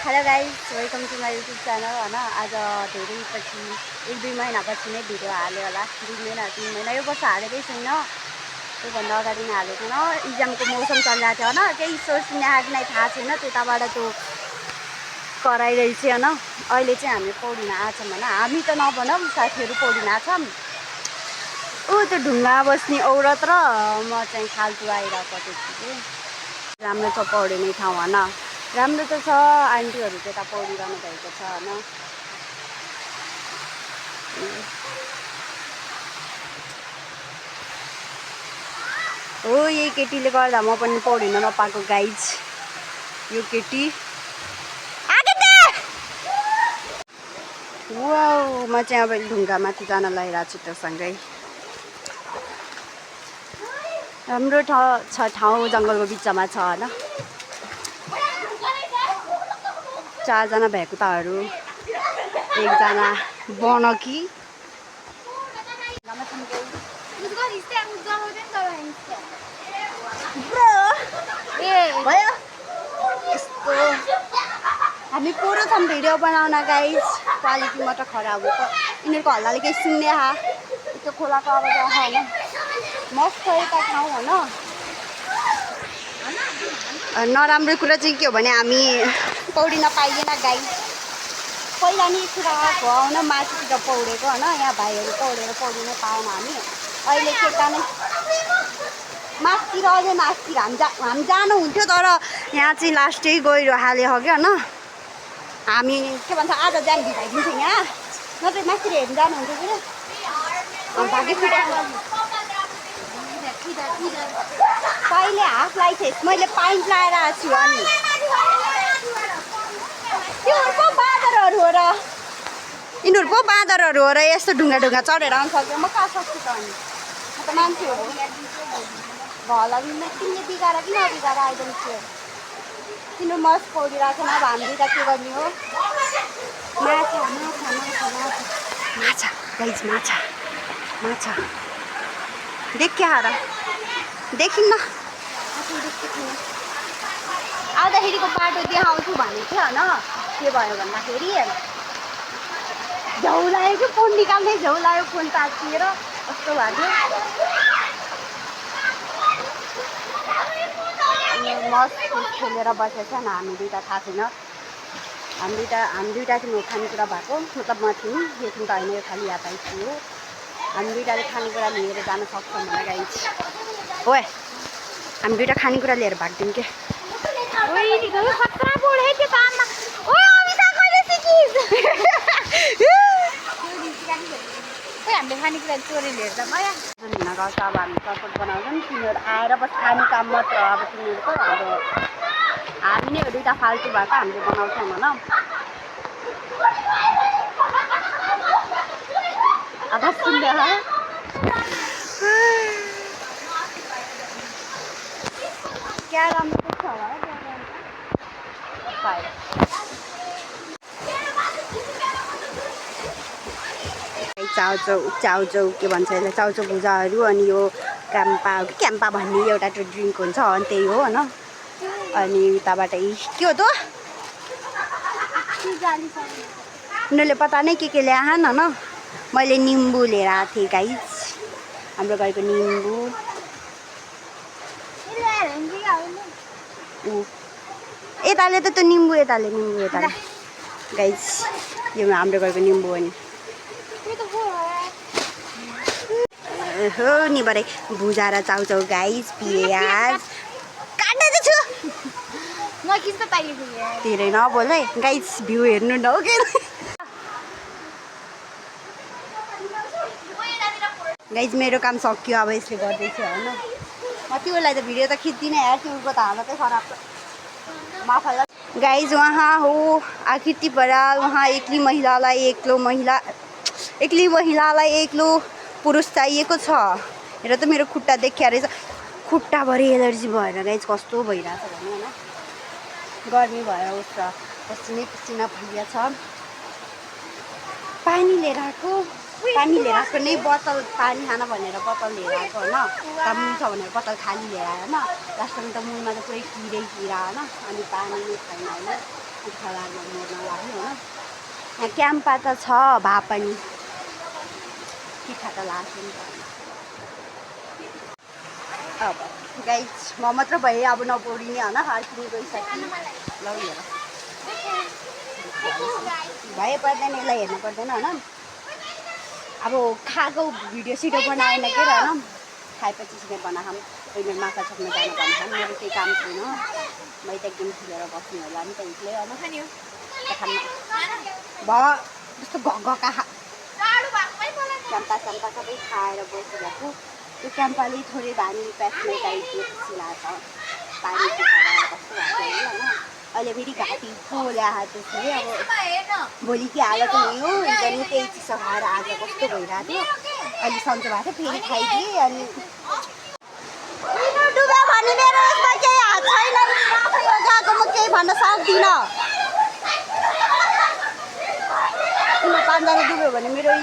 Hello guys, welcome to my YouTube channel होइन। आज धेरै पछि 1-2 महिनापछि नै भिडियो हाल्यो होला। 2 महिना 3 महिना यो वर्ष हालेकै छैन, त्योभन्दा अगाडि नै हालेको थिएन। इक्जामको मौसम चलिरहेको थियो होइन, केही सोर्स सुने कि नै थाहा छैन, त्यताबाट त्यो कराइरहेछ होइन। अहिले चाहिँ हामी पौडीमा आछौँ होइन, हामी त नभनौँ, साथीहरू पौडीमा आछौँ। त्यो ढुङ्गा बस्ने औरत र म चाहिँ फाल्तु आइरहेको त्यति राम्रो छ पौडिने ठाउँ होइन, राम्रो त छ। आन्टीहरू त्यता पौडिरहनु भएको छ होइन। हो यही केटीले गर्दा म पनि पौडिन नपाएको गाइज। यो केटी वाउ, म चाहिँ अब ढुङ्गामाथि जान लागिरहेको छु त्योसँगै। राम्रो ठाउँ जङ्गलको बिचमा छ होइन। 4 जना भ्याकुताहरू, 1 जना बनकी। भयो यस्तो हामी पुरो छौँ भिडियो बनाउन गाइज। क्वालिटी मात्र खराब हो, यिनीहरूको हल्लाले केही सुन्ने त्यो खोलाको आवाज आउँछ होइन। मस्त यता ठाउँ होइन। नराम्रो कुरा चाहिँ के हो भने हामी पौडिन पाइएन गाइज। पहिला नि कुरा आएको होइन, माथितिर पौडेको होइन। यहाँ भाइहरू पौडिन पाएन हामी। अहिले केटा नै मासतिर, अझै मासतिर हामी जानु हुन्थ्यो, तर यहाँ चाहिँ लास्टै गइरो हाल्यो हो क्या होइन। हामी के भन्छ आज ज्यान भिजाइदिन्थ्यो यहाँ, नत्र मासतिर हेर्नु जानुहुन्थ्यो कि कहिले हाफ लाइथिएँ मैले, पाइन्ट लाएर आएको छु। अनि त्योहरू पो बाँदरहरू हो र, यिनीहरू पो बाँदरहरू हो र यस्तो ढुङ्गा चढेर आउनु सक्यो। म कहाँ सक्छु त, अनि म त मान्छे हो। घरलाई तिमीले बिगाएर किन बिगाएर आइदिन्छु। तिनीहरू मस्त पौडिरहेको छैन। अब हामी दुइटा के गर्ने हो, माछा गाइज, माछा देख्या र देखिन्न। आउँदाखेरिको बाटो देखाउँछु भनेको थियो होइन। के भयो भन्दाखेरि झ्याउ लाग्यो कि फोन निकाल्दै झ्याउ लाग्यो, फोन तातिएर कस्तो भएको थियो। मस्त खेलेर बसेछ न। हामी दुइटा थाहा छैन, हामी दुइटा चाहिँ खानेकुरा भएको, मतलब म थियौँ, यो थियौँ त होइन, यो खालि यातायात थियो। हामी दुइटाले खानेकुरा लिएर जान सक्छौँ भने गाइज। ओए हामी दुइटा खानेकुरा लिएर भाग्छौँ के। हामीले खानेकुरा चोरी लिएर त भयो हिँड्न गर्छ। अब हामी सपोर्ट बनाउँछौँ, तिनीहरू आएर बस खाने काम मात्र। अब तिनीहरूको अब हामी नै दुइटा फाल्तु भएको, हामीले बनाउँछौँ होइन। अब सुन्दै क्या राम्रो छ होला चाउचाउ के भन्छ यसलाई, चाउचाउ भुजाहरू। अनि यो क्याम्पा भन्ने एउटा त्यो ड्रिङ्क हुन्छ, अनि त्यही हो होइन। अनि उताबाट के हो त, उनीहरूले पता नै के ल्याएन होइन। मैले निम्बु लिएर आएको थिएँ गाइज, हाम्रो घरको निम्बु। यताले त त्यो निम्बु यताले गाइज, यो हाम्रो घरको निम्बु हो नि। हो नि बरे भुजा र चाउचाउ गाइज, पियाज काट्दै छु। धेरै नबोल है गाइज, भ्यू हेर्नु न हो के गाइज। मेरो काम सक्यो, अब यसले गर्दैछु होइन। म तिमीलाई त भिडियो त खिच्दिनँ यार, तिमीको त हालतै खराब छ। माफाला गाइज, वहाँ हो आकृति बराल। वहाँ एक्लै महिलालाई एक्लो पुरुष चाहिएको छ। हेर त मेरो खुट्टा देखिया रहेछ, खुट्टाभरि एलर्जी भएर गाइज कस्तो भइरहेछ भने होइन। गर्मी भएर उसको पसिना भइया छ। पानी लिएर आएको पानी लिएर आएको नै बोतल पानी खान भनेर बोतल लिएर आएको होइन तर मुल छ भनेर बोतल खाली लिएर आयो होइन लास्टमा त मुलमा त पुरै किरा होइन अनि पानी नै छैन होइन दुःख लाग्यो मर्न लाग्यो होइन यहाँ क्याम्पा त छ भए पनि तिखा त लाग्यो नि त अब गाइस म मात्र भए अब नपौडिने होइन फर्किनु गइसकेँ ल हेर भए पर्दैन यसलाई हेर्नु पर्दैन होइन अब खाएको भिडियो सिडियो बनाएन के र होइन खाएपछि चाहिँ बनाखाम पहिले माछा छोप्न जानु भन्नु मेरो केही काम छैन म त एकदम खुलेर बस्नु होला नि त एक्लै होइन खाना भयो जस्तो घका क्याम्पा स्याम्पा सबै खाएर बसिरहेको त्यो क्याम्पाले थोरै भानी प्यासले टाइपपछि लाग्छ पानी खाएर कस्तो भएको होइन अहिले फेरि घाँटी पोल्या त्यसरी अब भोलि के हालत हुने हो हिजो नि केही चिसो खाएर आज कस्तो भइरहेको थियो अहिले सन्चो भएको थियो फेरि खाइदिएँ अनि डुब्यो भने मेरो यसमा केही हात छैन गएको म केही भन्न सक्दिनँ पाँचजना डुब्यो भने मेरो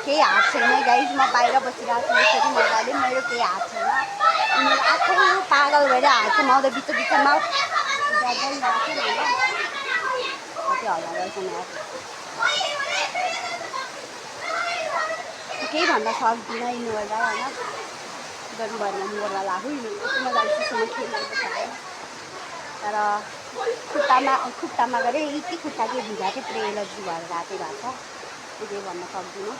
केही हात छैन गाइस म बाहिर बसिरहेको छु यसरी मजाले मेरो केही हात छैन मेरो आफै पागल भएर हात चाहिँ म त बिचमा कति हल्ला गर्छ केही भन्न सक्दिनँ यिनीहरूलाई होइन गर्नु भएन मर्न लाग्यो यिनीहरू मजाले चिसोमा खेलिरहेको छ तर खुट्टामा गऱ्यो यति खुट्टा के भिजाएको थियो पुरै एलर्जी भएर रातै भएको छ केही भन्न सक्दिनँ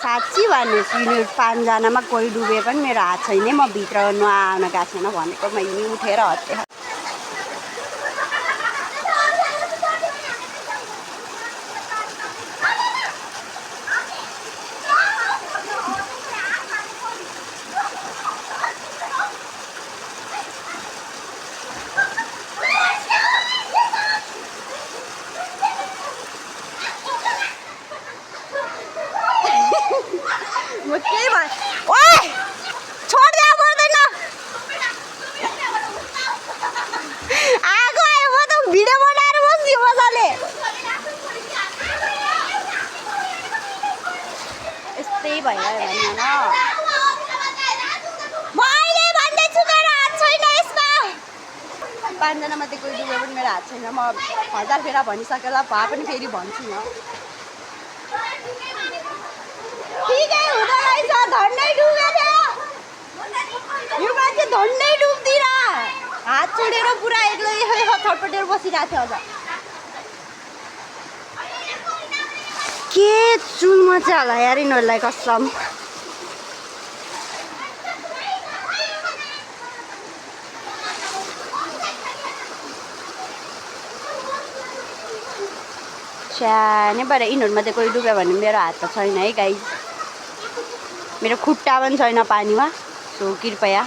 साँच्ची भन्नुहोस् यिनीहरू पाँचजनामा कोही डुबे पनि मेरो हात छैन म भित्र नआउन गएको छैन भनेको मैले उठेर हत्या पाँचजना मध्ये कोही डुब्यो पनि मेरो हात छैन म 1000 फेरा भनिसकेँ भए पनि फेरि भन्छु म ठिकै हुँदो रहेछ धन्नै डुबेको यो मान्छे धन्नै डुब्दिन हात छोडेर पुरा एक्लै छटपटेर बसिरहेको थियो अझ के चुल मचा होला यार यिनीहरूलाई कसम सानैबाट यिनीहरूमध्ये कोही डुब्यो भने मेरो हात त छैन है गाइस मेरो खुट्टा पनि छैन पानीमा सो कृपया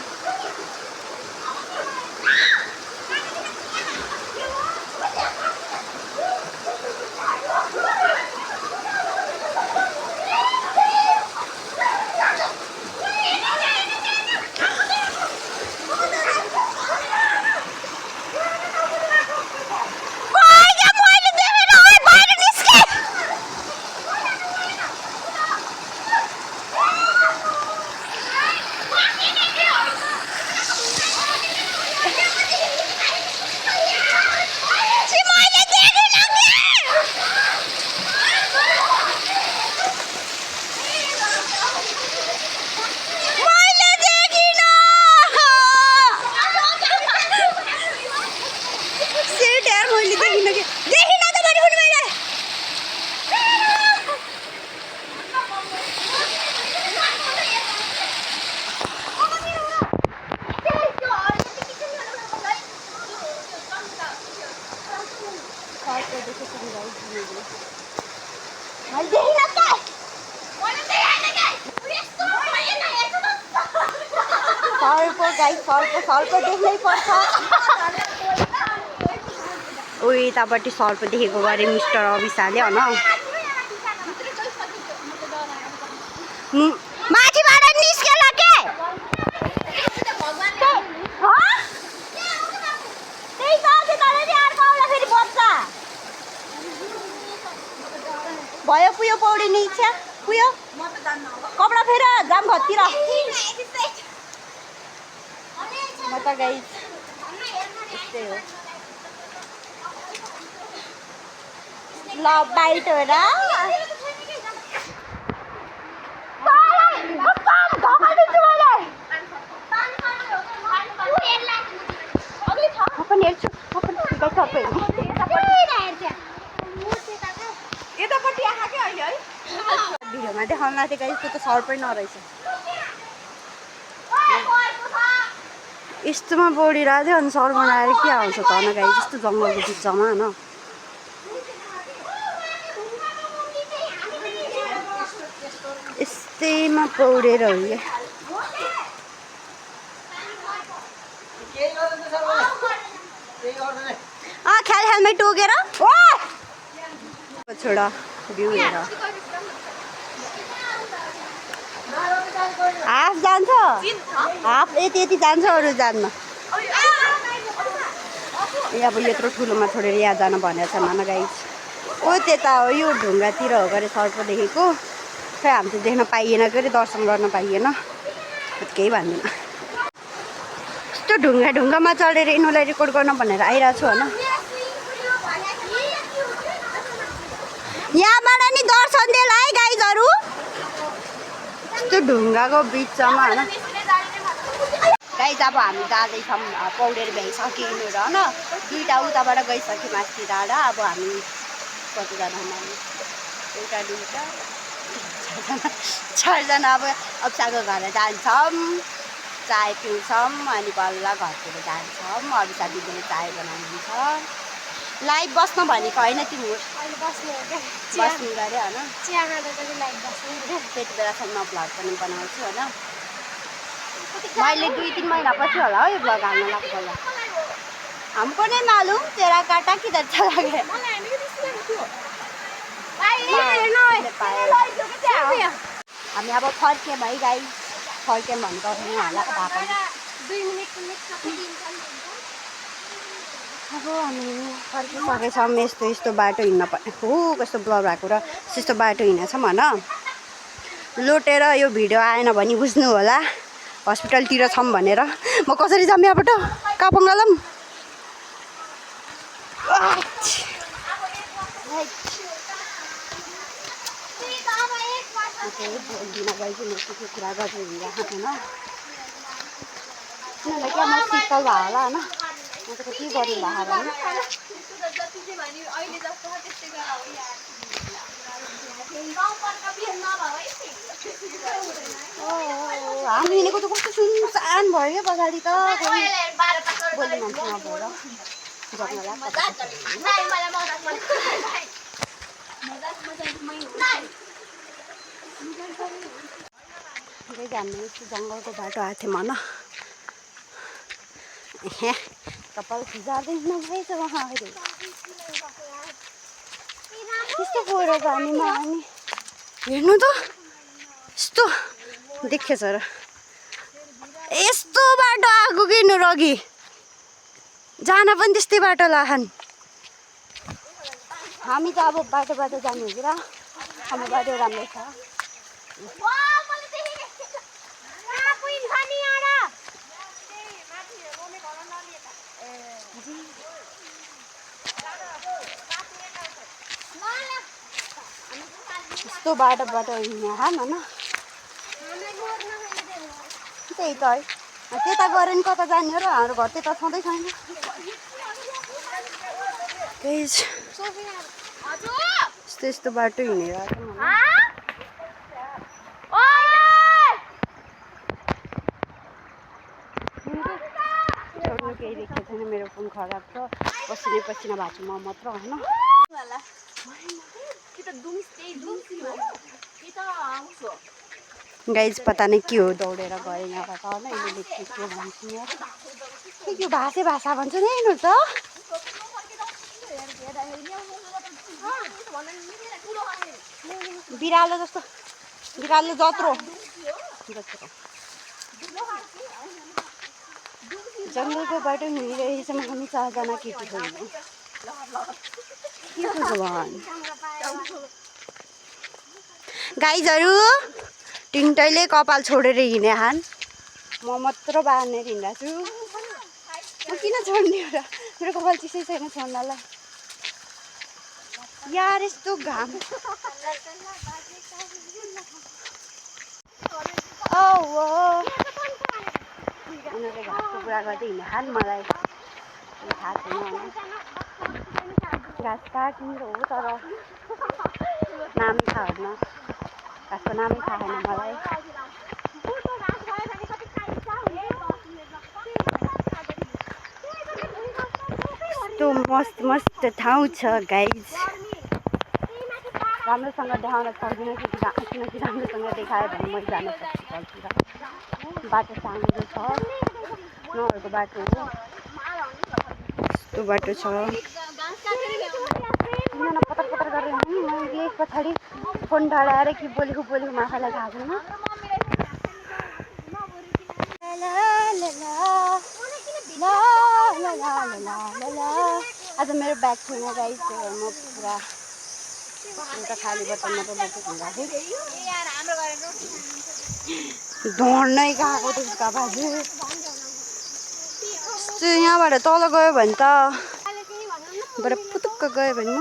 सर्प देख्नै पर्छ ओ यतापट्टि सर्प देखेको गरे मिस्टर अविशाले होइन माथिबाट निस्केर के त्यही त अझै तर नि अर्को आउँदाखेरि बच्चा भयो पुयो पौडिने इच्छा कुयो कपडा फेर जाम घरतिर म त गाइस यस्तै हो ल बाइट हो र पनि हेर्छु भिडियोमा देखाउनु लाग्थ्यो गाइस त्यो त सर्पै नरहेछ यस्तोमा बढिरहेको थियो अनि सर बनाएर के आउँछ त न गाई जस्तो जङ्गलको बिचमा होइन यस्तैमा पौडेर हो ख्याल ख्यालमै टोकेर छोडा भ्यू हेर हाफ जान्छ हाफ यति जान्छ अरू जान्न ए अब यत्रो ठुलोमा छोडेर यहाँ जान भनेको छ नाना गाई ओ त्यता हो यो ढुङ्गातिर हो गरे सर्प देखेको खै हामी त देख्न पाइएन के अरे दर्शन गर्न पाइएन केही भन्दैन यस्तो ढुङ्गामा चढेर यिनीहरूलाई रेकर्ड गर्न भनेर आइरहेको छु होइन यहाँबाट नि दर्शन देला है गाइजहरू यस्तो ढुङ्गाको बिचमा होइन गाइज अब हामी जाँदैछौँ पौडेर भ्याइसक्यो यिनीहरू होइन दुईवटा उताबाट गइसक्यो माथि डाँडा अब हामी कतिजना एउटा दुईवटा चारजना अब अप्साको घर जान्छौँ चाय पिउँछौँ अनि बल्ल घरतिर जान्छौँ अरू साथीले चाय बनाउनुहुन्छ लाइभ बस्न भनेको होइन तिमी बस्नु गरे होइन त्यति बेलासम्म भ्लग पनि बनाउँछु होइन मैले 2-3 महिनापछि होला हौ यो भ्लग हाल्न लाग्छ होला हमको नै मालुम तेरा काटा किधर चला गया हामी अब फर्क्यौँ है गाई फर्क्यौँ भने गर्नु होला बाटो अब हामी फर्किसकेछौँ यस्तो बाटो हिँड्न पर्ने हो कस्तो ब्लर भएको र त्यस्तो बाटो हिँडेछौँ होइन लोटेर यो भिडियो आएन भने बुझ्नु होला हस्पिटलतिर छौँ भनेर म कसरी जाऊँ यहाँबाट कापङ्गालम बोल्दिनँ गइदिनु के कुरा गर्छु हिँडिरहेको छैन किनभने क्या म शीतल भयो होला होइन म त के गर्नु भएको हामी हिँडेको त कस्तो सुनसान भयो क्या पछाडि त बोल्ने मान्छे नभएर हामी जङ्गलको बाटो आएको थियौँ होइन कपाल खिजार्दै नभएछ उहाँहरू यस्तो गएर जानेमा अनि हेर्नु त यस्तो देखेछ र यस्तो बाटो आएको किन्नु अघि जान पनि त्यस्तै बाटो लाखन् हामी त अब बाटो जानु कि र हाम्रो बाटो राम्रो छ यस्तो बाटोबाट हिँड्ने होइन त्यही त है त्यता गएर नि कता जाने हो र हाम्रो घर त्यता छँदै छैन यस्तो बाटो हिँडेर छोड्नु केही देखेको छैन मेरो फोन खराब छ पसिना भएको छु म मात्र होइन गाइज पता नै के हो दौडेर गएँ यहाँबाट होइन यिनीहरूले के भन्छु के भाषा भन्छ नि हेर्नु त बिरालो जत्रो जङ्गलको बाटो हिँडिरहेछ हामी 4 जना केटी छोड्नु के भगवान् गाइजहरू टिन्टैले कपाल छोडेर हिँडे हान म मात्र बाँधेर हिँडेको छु म किन छोड्ने र मेरो कपाल चिसै छैन छोड्नलाई यार यस्तो घाम उनीहरूले घाँसको कुरा गर्दै हिँड्ने खान मलाई थाहा छैन घाँस काटिन्छ हो तर नामै थाहा होइन घाँसको नामै थाहा छैन मलाई यस्तो मस्त मस्त ठाउँ छ गाइज राम्रोसँग देखाउन सक्दिनँ किनकि राम्रोसँग देखायो भने मैले जान सक्छु फलतिर बाटो सानो छ नहरूको बाटो हो यस्तो बाटो छ तिनजना पतर पतर गरेर मैले पछाडि फोन ढलाएर के बोलेको आफैलाई थाहा छैन आज मेरो ब्याग छैन गाइस म पुरा एउटा खाली बटनमा त बोकेको हुँदाखेरि धर्नै गएको त्यसका बाजु यस्तो यहाँबाट तल गयो भने त बडा पुतुक्क गयो भने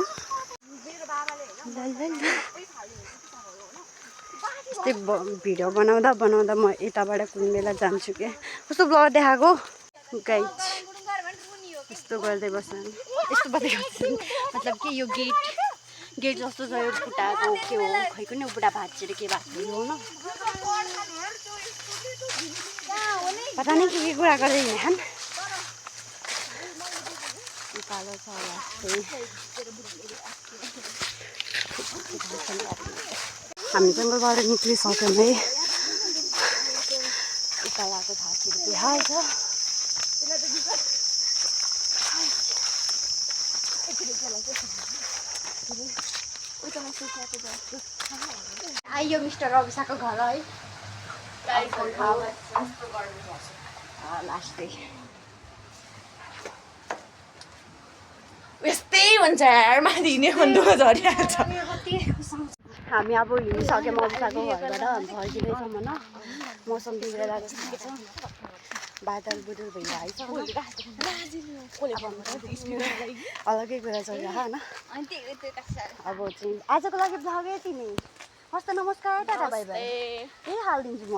यस्तै भिडियो बनाउँदा म यताबाट कुन बेला जान्छु के कस्तो ब्लर देखाएको गाइज यस्तो गर्दै बस्नु यस्तो बताइदिन्छु मतलब कि यो गेट जस्तो छ यो बुट्टाको के हो खै कुनै बुट्टा भाँचेर के भएको हो न पता नै के कुरा गर्दै हिँड्छन् उकालो छ होला हामी जङ्गलबाट निक्लिसक्यौँ है उकालोको झाँकीहरू देखाउँछ आइयो मिस्टर अभिषाको घर है लास्टै यस्तै हुन्छ यार माथि हिँड्ने खन्डो झरिहाल्छ हामी अब हिँडिसक्यौँ अभिषाको घरबाट फर्किँदैछौँ होइन मौसम बिग्रेर जस्तो छ बादल बुदल भएर आइसक्यो अलग्गै कुरा चलिरहेको होइन अब चाहिँ आजको लागि भ्लग यति नै हस्त नमस्कार टाटा बाई बाई यही हालिदिन्छु म